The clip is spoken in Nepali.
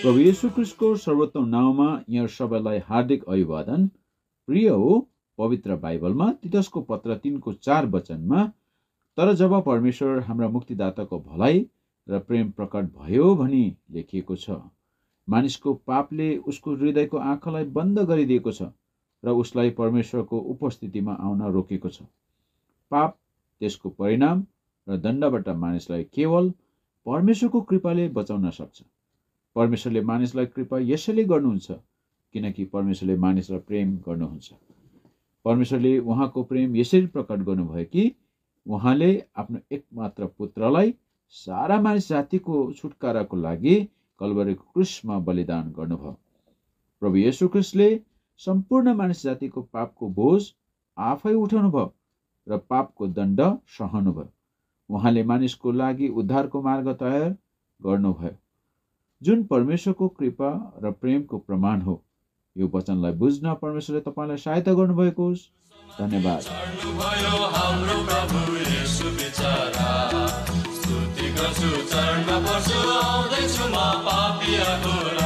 प्रभु येशू ख्रीष्टको सर्वोत्तम नाममा यहाँ सबैलाई हार्दिक अभिवादन। प्रिय हो, पवित्र बाइबलमा तीतसको पत्र 3:4 वचनमा तर जब परमेश्वर हाम्रा मुक्तिदाताको भलाइ र प्रेम प्रकट भयो भनी लेखिएको छ। मानिसको पापले उसको हृदयको आँखालाई बन्द गरिदिएको छ र उसलाई परमेश्वरको उपस्थितिमा आउन रोकेको छ। पाप, त्यसको परिणाम र दण्डबाट मानिसलाई केवल परमेश्वरको कृपाले बचाउन सक्छ। परमेश्वरले मानिसलाई कृपा यसैले गर्नुहुन्छ किनकि परमेश्वरले मानिसलाई प्रेम गर्नुहुन्छ। परमेश्वरले उहाँको प्रेम यसरी प्रकट गर्नुभयो कि उहाँले आफ्नो एकमात्र पुत्रलाई सारा मानिस जातिको छुटकाराको लागि कल्वरीको क्रुसमा बलिदान गर्नुभयो। प्रभु येशू ख्रीष्टले सम्पूर्ण मानिस जातिको पापको बोझ आफै उठाउनुभयो र पापको दण्ड सहनुभयो। उहाँले मानिसको लागि उद्धारको मार्ग तयार गर्नुभयो, जुन परमेश्वरको कृपा र प्रेमको प्रमाण हो। यो वचनलाई बुझ्न परमेश्वरले तपाईलाई सहायता गर्नुभएको होस्। धन्यवाद। स्तुति गर्छु चरणमा पर्छु, आउँदैछु म पापीहरूको